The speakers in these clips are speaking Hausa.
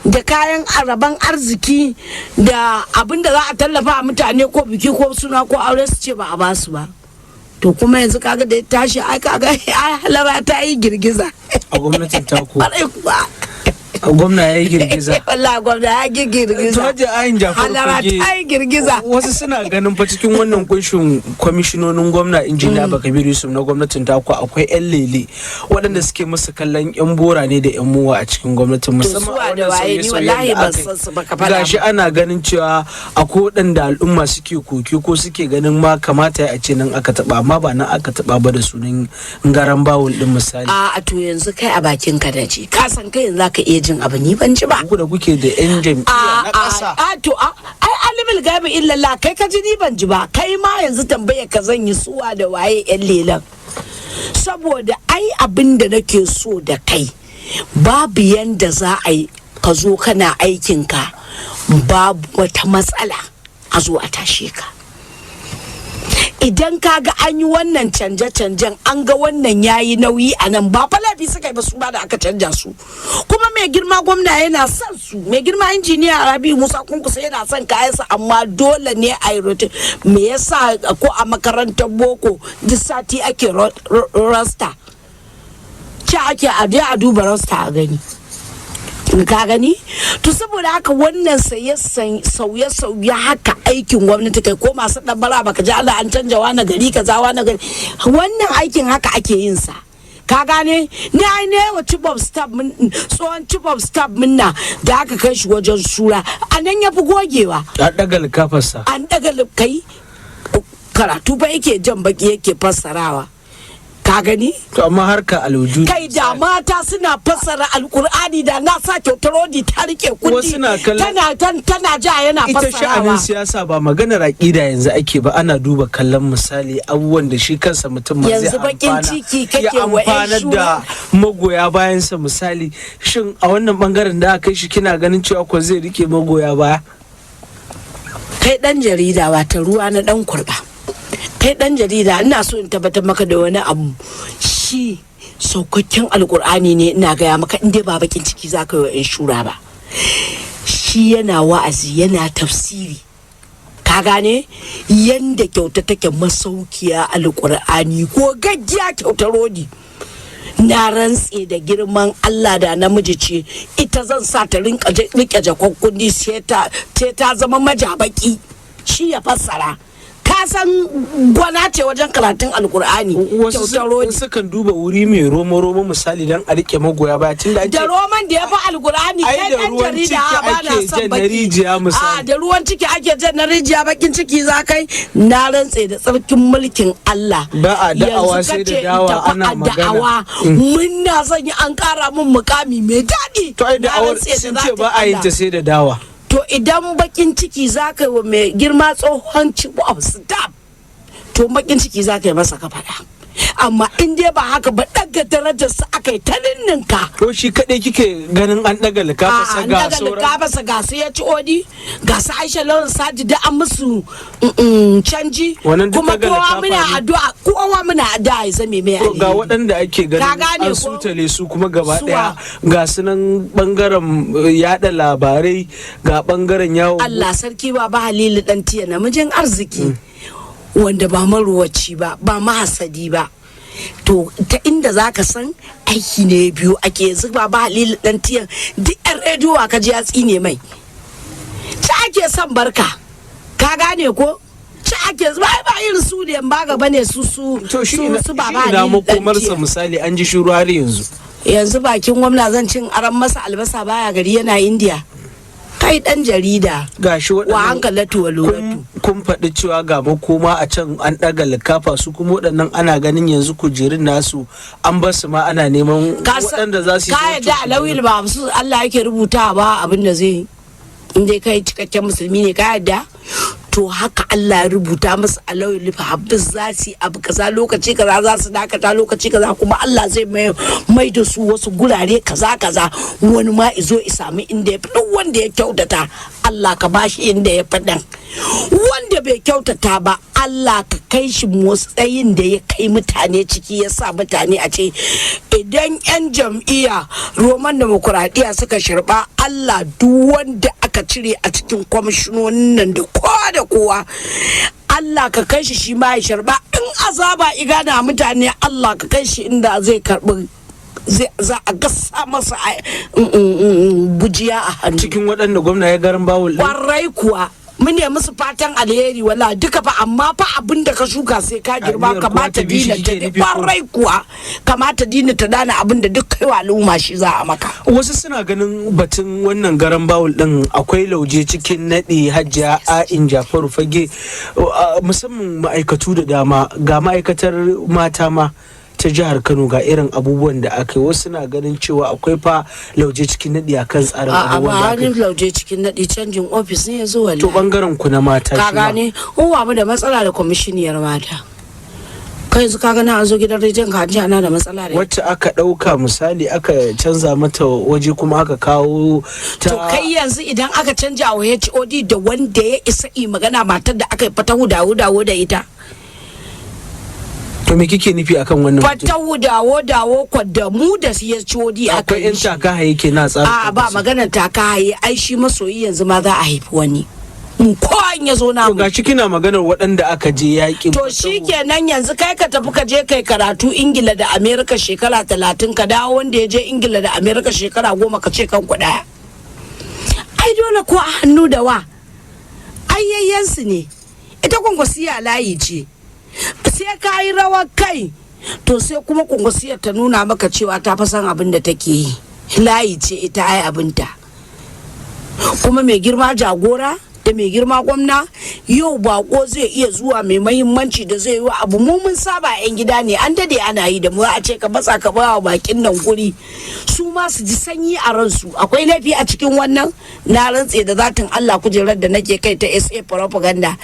Da kayan araban arziki da abin da za a tallafa a mutane, ko biki ko suna ko aure, su ce ba a basu ba. To kuma yanzu kaga da ya tashi, ai kaga ai halara ta yi girgiza. A gwamnatin taku? Kwarai kuwa. Gwamna ya yi girgiza? Wallahi gwamna ya yi girgiza. To, Hajiya Ayin Jafar Halara Fage, ta yi girgiza. wasu suna ganin fa cikin wannan kunshin kwamishinonin gwamna Injiniya Abba Kabir Yusuf na gwamnatin taku akwai 'yan lele waɗanda suke musu kallon 'yan bora ne da 'yan mowa a cikin gwamnatin, musamman Suwa a da wannan waye? Ni sauye-sauyen wallahi da ban aka yi. san su ba, ka faɗa Gashi min. ana ganin cewa akwai waɗanda al'umma suke koke ko suke ganin ma kamata ya a ce nan aka taɓa, amma ba nan aka taɓa ba, da sunan garan bawul ɗin misali. A to, yanzu kai a bakin ka da ji, ka san kai yanzu zaka iya jin abu, ni ban ji ba. Ku da kuke da 'yan jam'iyya na ƙasa. A to, a ai alimul gaibi illallah. Kai ka ji, ni ban ji ba. Kai ma yanzu tambaya ka zan yi, suwa da waye yan lelan? Saboda ai abin da nake so da kai, babu yanda za a yi ka zo kana aikinka babu wata matsala, a zo a tashe ka. Idan ka ga an yi wannan canje-canjen, an ga wannan yayi nauyi a nan, ba fa laifi suka yi ba su ba da aka canja su. Kuma mai girma gwamna yana son su, mai girma Injiniya Rabi Musa Kunkusa yana son kayansa, amma dole ne a yi rotate. Me yasa ko a makarantar boko duk sati ake roster? Ci ake a je a duba roster a gani, ka gani? To saboda haka wannan sauye-sauye haka aikin gwamnati. Kai ko masu ɗabbara, baka ji Allah an canja wani gari kaza, wani gari, wannan aikin haka ake yin sa, ka gane? Ni ai ne wa chief of staff mun, tsohon chief of staff munna da aka kai shi wajen sura, a nan ya fi gogewa. A ɗaga likafarsa. An daga kai karatu fa yake jan baki yake fassarawa, ka gani? To amma harka alwujudu Kai, da mata suna fassara Alkur'ani, da na sa kyautar rodi ta rike kundi. Wasu na kallon- Tana ja yana ita sha'anin fassarawa. siyasa ba maganar aƙida yanzu ake ba, ana duba kallon misali abubuwan da shi kansa mutum ma zai Yanzu bakin amfana, ciki kake ya wa 'yan amfanar da magoya bayansa. Misali, shin a wannan bangaren da aka kai shi, kina ganin cewa ko zai rike magoya baya? Kai dan jarida, wata ruwa na dan kurba. Kai dan jarida, ina so in tabbatar maka da wani abu. Shi saukakken Alkur'ani ne, ina gaya maka, in dai ba bakin ciki za ka yi wa 'yan shura ba. Shi yana wa'azi, yana tafsiri, ka gane? Yanda kyauta take masaukiya Alkur'ani ko gaggiya kyautar rodi, na rantse da girman Allah, da namiji ce ita zan sa ta rinka rike jakon kundi, sai ta zama majabaki, shi ya fassara. Ka san gwana ce wajen karatun Alkur'ani. Wasu Kyautar rodi. sukan duba wuri mai romo romo misali don a rike magoya baya, tunda an ce Da roman da ya fi Alkur'ani? Ai Kai da dan ruwan jarida, ciki ba na ake son jan na baki. rijiya misali. A da ruwan ciki ake jan na rijiya, bakin ciki za kai. Na rantse da tsarkin mulkin Allah. Ba a da'awa Yanzu sai da kace in dawa, tafi ana a magana. da'awa, munna zan yi, an kara min mukami mai daɗi. To ai Na da'awar rantse da sun ce zatin ba a yin ta Allah. sai da dawa. To idan bakin ciki za ka yi wa mai girma tsohon chief of staff, to bakin ciki za ka yi masa, ka faɗa. Amma in dai ba haka ba, ɗaga darajarsa aka yi ta ninninka. Ko shi kaɗai kike ganin an ɗaga likafarsa? An Ga daga sauran likafarsa, ga su ya ci odi, ga su Aisha Lawan Saji da an musu canji. Wannan duk Kuma daga kowa likafa muna ne. addu'a, kowa muna addu'a ya zame mai To ga alheri. waɗanda ake Ka ganin gane an ko? sutale su kuma gaba Suwa? ɗaya, ga su nan bangaren yada labarai, ga bangaren yawon Allah sarki, Baba Halilu dan tiya, namijin arziki wanda ba maruwaci ba, ba mahasadi ba. To ta inda za ka san aiki ne biyu ake yanzu, Baba Halilu dan tiya, duk yan rediyo ka ji ya tsine mai, ci ake son barka, ka gane ko? Ci ake ba irin su ne ba gaba ne su su To shi su ina su shi Baba ina Halilu dan makomarsa tiya. Misali, an ji shiru har yanzu. Yanzu bakin gwamna zan cin aran masa albasa, baya gari, yana Indiya. Kai dan jarida, Ga shi wa waɗannan hankalatu wa luratu. Kun faɗi cewa ga makoma a can an ɗaga likafa su, kuma waɗannan ana ganin yanzu kujerun nasu an bar su ma ana neman waɗanda za su yi Ka yadda alawil ba su Allah yake rubuta ba abin da zai yi, in dai kai cikakken musulmi ne, ka yadda. To haka Allah ya rubuta musu a lauyin lifa habbis, za su yi abu kaza lokaci kaza, za su dakata lokaci kaza, kuma Allah zai mai da su wasu gurare kaza kaza. Wani ma izo i sami inda ya fi. Duk wanda ya kyautata, Allah ka bashi inda ya fi ɗan. Wanda bai kyautata ba, Allah ka kai shi motsayin da ya kai mutane ciki, ya sa mutane a ce idan 'yan jam'iyya Roman demokuraɗiyya suka shirba. Allah, duk wanda aka cire a cikin kwamishinonin nan da kowa da kowa, Allah ka kai shi shi ma ya shirba. In azaba igana mutane, Allah ka kai shi inda zai karbi, za a gasa masa gujiya a hannu. Cikin waɗanda gwamna ya garin bawul ɗin? Kwarai kuwa, mun ne musu fatan alheri wala duka fa, amma fa abin da ka shuka sai ka girba. Aniyar kowa Kamata ta bi shi dina kike ta nufi ko? Kwarai kuwa, kamata dina ta dana, abin da duk kai wa al'umma shi za a maka. Wasu suna ganin batun wannan garan bawul din akwai lauje cikin naɗi, Hajiya A'in Jafaru Fage, musamman ma'aikatu da dama, ga ma'aikatar mata ma ta jihar Kano, ga irin abubuwan da aka yi. Wasu suna ganin cewa akwai fa lauje cikin naɗi akan tsarin A'a, abubuwan ba da aka wani yi. lauje cikin naɗi, canjin ofis ne ya zo To wallahi. bangaren ku na mata Ka shi ma. gane uwa mu da matsala da kwamishiniyar mata. Kai yanzu ka gana an zo gidan rediyon ka an ce ana da matsala da Wacce aka ɗauka misali aka canza mata waje kuma aka kawo ta. To kai yanzu idan aka canja wa HOD da wanda ya isa yi magana, matar da aka yi fatahu dawo dawo da ita. To me kike nufi akan wannan batun? Fatahu dawo dawo kwa da mu da HOD aka Akwai yi 'yan shi. taka haye ke na tsarin. A ba maganar taka haye, ai shi masoyi yanzu ma za a haifi wani in kowa in ya zo na To gashi kina maganar waɗanda aka je yaƙin. To shi kenan, yanzu kai ka tafi ka je kai karatu Ingila da Amerika shekara 30, ka dawo, wanda ya je Ingila da Amerika shekara 10, ka ce kanku ɗaya. Ai dole ko a hannu da wa, ai yayyansu ne. Ita kwankwasiya layi ce, sai ka yi rawar kai, to sai kuma kwankwasiyar ta nuna maka cewa ta fa san abin da take yi. Layi ce ita, ai abinta. Kuma mai girma jagora da mai girma gwamna, yau bako zai iya zuwa mai mahimmanci da zai yi wa abu, mu mun saba, yan gida ne, an dade ana yi da mu, a ce ka matsa ka ba wa bakin nan guri su ma su ji sanyi a ransu. Akwai laifi a cikin wannan? Na rantse da zatin Allah, kujerar da nake kai ta SA propaganda,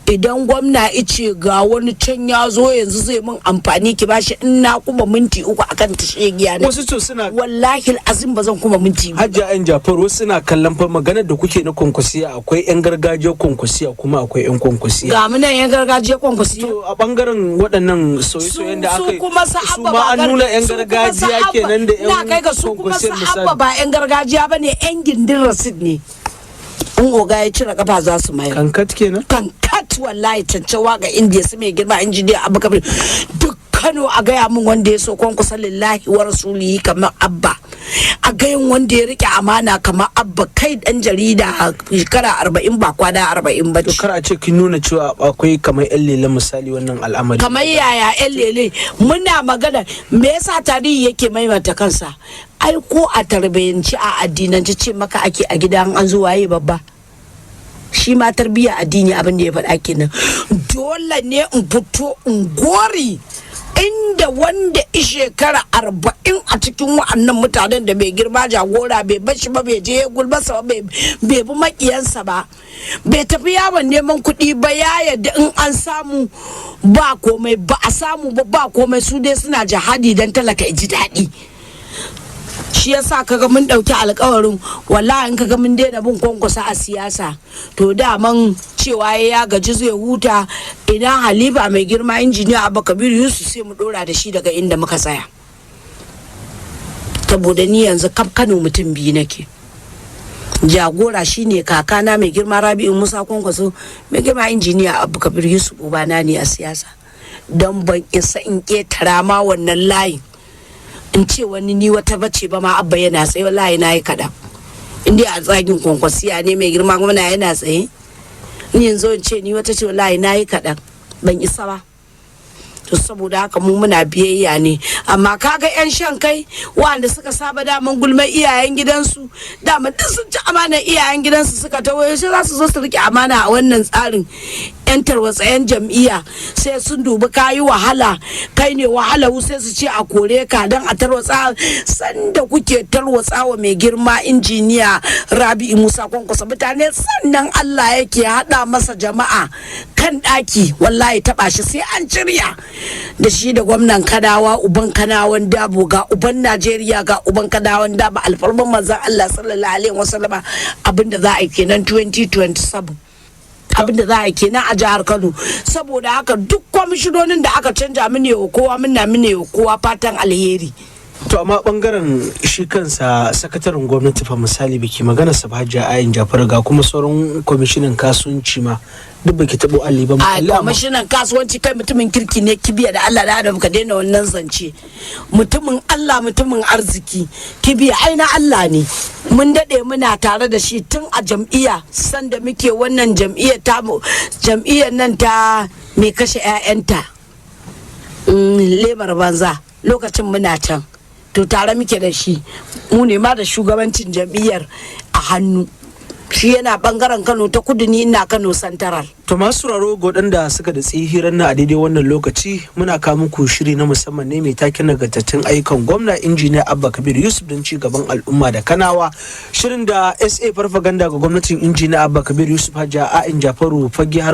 idan gwamna ice ga wani can ya zo yanzu zai mun amfani, ki bashi, in na kuma minti 3 akan ta shegiya na. Wasu to suna Wallahi azim ba zan kuma minti 2. Hajiya yan Jafar, wasu suna kallon fa maganar da kuke na kwankwasiya, akwai yan gargajiyar kwankwasiya kuma akwai yan kwankwasiya. Ga mu nan yan gargajiya kwankwasiya. To a bangaren waɗannan sauye-sauyen da aka Su yi, kuma su su Abba ma ba an nuna yan su kuma su gargajiya Abba- kenan da yan na kai ga su kuma su kwankwasiyar Abba misali. ba yan gargajiya ba ne, yan gindin rasid ne. In oga ya cire kafa za su mayar. Kankat kenan. Kankat wallahi, cancawa ga Indiya su mai girma injiniya Abu Kabir. Duk Kano a gaya min wanda ya so kwankwasa lillahi wa rasulihi kamar Abba, a gayin wanda ya rike amana kamar Abba. Kai dan jarida, shekara 40 ba kwana 40 ba To kar a ce kin nuna cewa akwai kamar yan lele misali wannan al'amari. Kamar yaya yan lele? Muna magana me yasa tarihi yake maimaita kansa. Ai ko a tarbiyyanci, a addinance, ce maka ake a gidan an zo waye babba. Shi ma tarbiyya addini abin da ya faɗa kenan. Dole ne in fito in gori inda wanda i shekara 40 a cikin wa'annan mutanen da bai girma jagora bai bashi ba, bai je ya gulmasa ba, bai bi makiyansa ba, bai tafi yawon neman kuɗi ba, ya yadda in an samu ba komai, ba a samu ba ba komai, su dai suna jihadi don talaka ji daɗi. Shi yasa kaga mun ɗauki alkawarin, wallahi in kaga mun daina bin Kwankwasa a siyasa, to daman cewa ya gaji zai huta. Idan halifa mai girma injiniya Abba Kabiru Yusuf, sai mu dora da shi daga inda muka tsaya. Saboda ni yanzu kaf Kano mutum biyu nake jagora, shine kakana mai girma Rabi'u Musa Kwankwaso, mai girma injiniya Abba Kabiru Yusuf ubana ne a siyasa, don ban isa in ketara ma wannan layin in ce wani ni wata bace ba ma. Abba yana tsaye, wallahi na yi kaɗan. In dai a tsagin kwankwasiya ne, mai girma gwamna yana tsaye, ni yanzu in ce ni wata ce, wallahi na yi kaɗan, ban isa ba. To saboda haka mu muna biyayya ne. Amma kaga yan shan kai wanda suka saba daman gulmar iyayen gidansu, dama duk sun ci amanar iyayen gidansu suka tawo, sai za su zo su rike amana a wannan tsarin? Yan tarwatsayen jam'iyya sai sun dubi kayi wahala, kai ne wahala, sai su ce a kore ka don a tarwatsa. Sanda kuke tarwatsa wa mai girma Injiniya Rabi'u Musa Kwankwasa mutane, sannan Allah yake hada masa jama'a kan daki. Wallahi taba shi sai an cirya da shi da gwamnan Kanawa, uban Kanawan Dabo, ga uban Najeriya, ga uban Kanawan Dabo, alfarman manzon Allah sallallahu alaihi wasallama. Abinda za a yi kenan 2027, abinda za a yi kenan a jihar Kano. Saboda haka duk kwamishinonin da aka canja, mini wa kowa muna mini wa kowa fatan alheri. To amma bangaren shi kansa sakataren gwamnati fa, misali, biki magana sa ba, Hajiya Ayin Jafar, ga kuma sauran kwamishinan kasuwanci ma duk baki tabo alli ba. A Alli amma. Kwamishinan kasuwanci, kai mutumin kirki ne, Kibiya. Da Allah da Adam ka daina wannan zance. Mutumin Allah, mutumin arziki, Kibiya ai na Allah ne. Mun dade muna tare da shi tun a jam'iyya, sanda muke wannan jam'iyyar ta, jam'iyyar nan ta mai kashe 'ya'yanta, lemar banza, lokacin muna can. To tare muke da shi, mu ne ma da shugabancin jam'iyyar a hannu. Shi yana bangaren Kano ta Kudu, ni ina Kano Santaral. To masu sauraro, ga waɗanda suka da hirar na a daidai wannan lokaci, muna kawo muku shiri na musamman ne mai taken nagartattun ayyukan gwamna Injiniya Abba Kabir Yusuf don ci gaban al'umma da Kanawa. Shirin da SA Farfaganda ga gwamnatin Injiniya Abba Kabir Yusuf, Hajiya A'in Jafaru Fage har